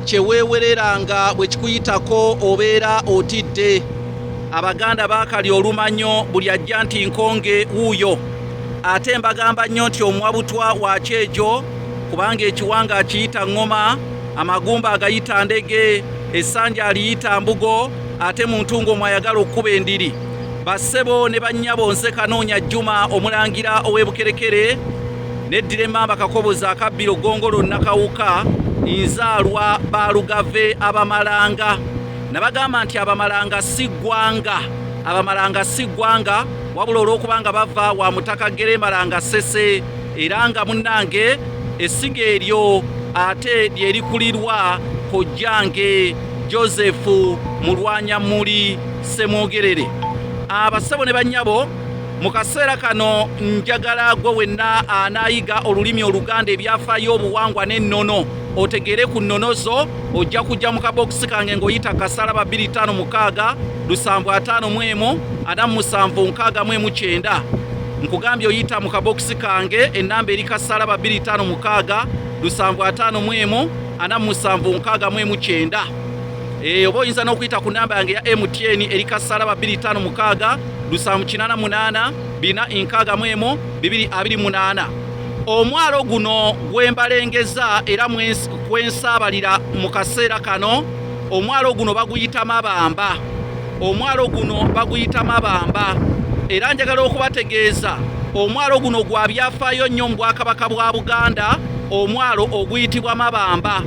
Kye weewerera nga bwe kikuyitako obeera otidde. Abaganda baakalya olumanyo buli ajja nti nkonge wuuyo. Ate mbagamba nnyo nti omuwa butwa wa kyejo kubanga ekiwanga akiyita ŋŋoma, amagumba agayita ndege, essanja aliyita mbugo ate mu ntungo mw'ayagala okukuba endiri. Bassebo ne bannyabo nze Kanoonya Juma Omulangira ow'e Bukerekere neddira emmamba Kakoboza akabbiro Ggongolo Nakawuka nzaalwa Baalugave Abamalanga. Nabagamba nti Abamalanga si ggwanga, Abamalanga si ggwanga wabula olw'okuba nga bava wa Mutaka Ggeremalanga Ssese era nga munnange essiga eryo ate lye likulirwa kojjange Joseph Mulwanyammuli Ssemwogerere. Abassebo ne bannyabo mu kaseera kano njagala gwe wenna anaayiga olulimi Oluganda, ebyafaayo, obuwangwa n'ennono otegeere ku nnono zo. Ojja kujja mu kabokisi kange ng'oyita kasalaba 256 751 47 69. Nkugambye oyita mu kabokisi kange, ennamba eri kasalaba 256 751 47 69. Oba oyinza n'okuyita ku namba yange ya MTN eri kasalaba 256 788 461 228. Omwalo guno gwembalengeza era kwensaabalira mu kaseera kano, omwalo guno baguyita Mabamba. Omwalo guno baguyita Mabamba era njagala okubategeeza omwalo guno gwa byafaayo nnyo mu Bwakabaka bwa Buganda. Omwalo oguyitibwa Mabamba,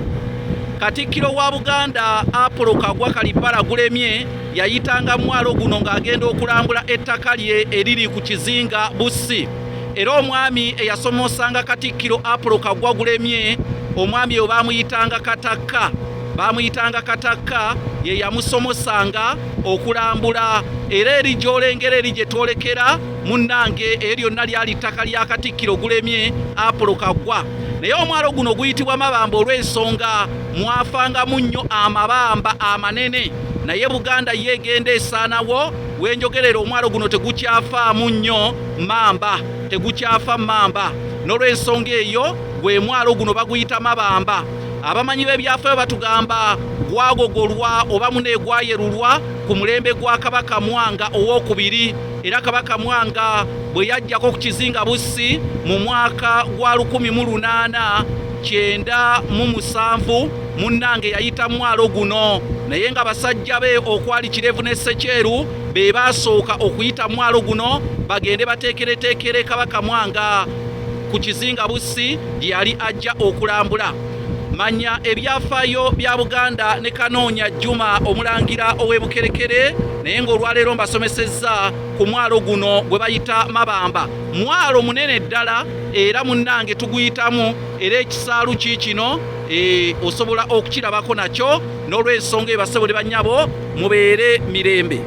Katikkiro wa Buganda Apolo Kagwa Kalibbala Gulemye yayitanga mwalo guno ng'agenda okulambula ettaka lye eriri ku kizinga Bussi. Era omwami eyasomosanga Katikkiro Apolo Kagwa Gulemye, omwami oyo baamuyitanga Katakka, baamuyitanga Katakka, ye yamusomosanga okulambula. Era eri gy'olengera, eri gye twolekera munnange, eryo lyonna lyali ttaka lya Katikkiro Gulemye Apolo Kaggwa. Naye omwalo guno guyitibwa Mabamba olw'ensonga mwafangamu nnyo amabamba amanene, naye Buganda ye egenda esaanawo. Wenjogerera omwalo guno tegukyafaamu nnyo mamba, tegukyafa mamba. N'olw'ensonga eyo gwe mwalo guno baguyita Mabamba. Abamanyi b'ebyafaayo batugamba gwagogolwa oba mune gwayerulwa ku mulembe gwa Kabaka Mwanga Owokubiri. Era Kabaka Mwanga bwe yajjako ku kizinga Bussi mu mwaka gwa 1897, munnange yayita mwalo guno, naye nga basajja be okwali Kirevu ne Sekyeru be baasooka okuyita mwalo guno bagende bateekereteekere Kabaka Mwanga ku kizinga Bussi gye yali ajja okulambula. Manya ebyafaayo bya Buganda ne Kanoonya Juma Omulangira ow'Ebukerekere. Naye ng'olwaleero mbasomesezza ku mwalo guno gwe bayita Mabamba. Mwalo munene ddala era munnange tuguyitamu, era ekisaalu kiikino osobola okukirabako nakyo. N'olw'ensonga eyo, bassebo ne bannyabo, mubeere mirembe.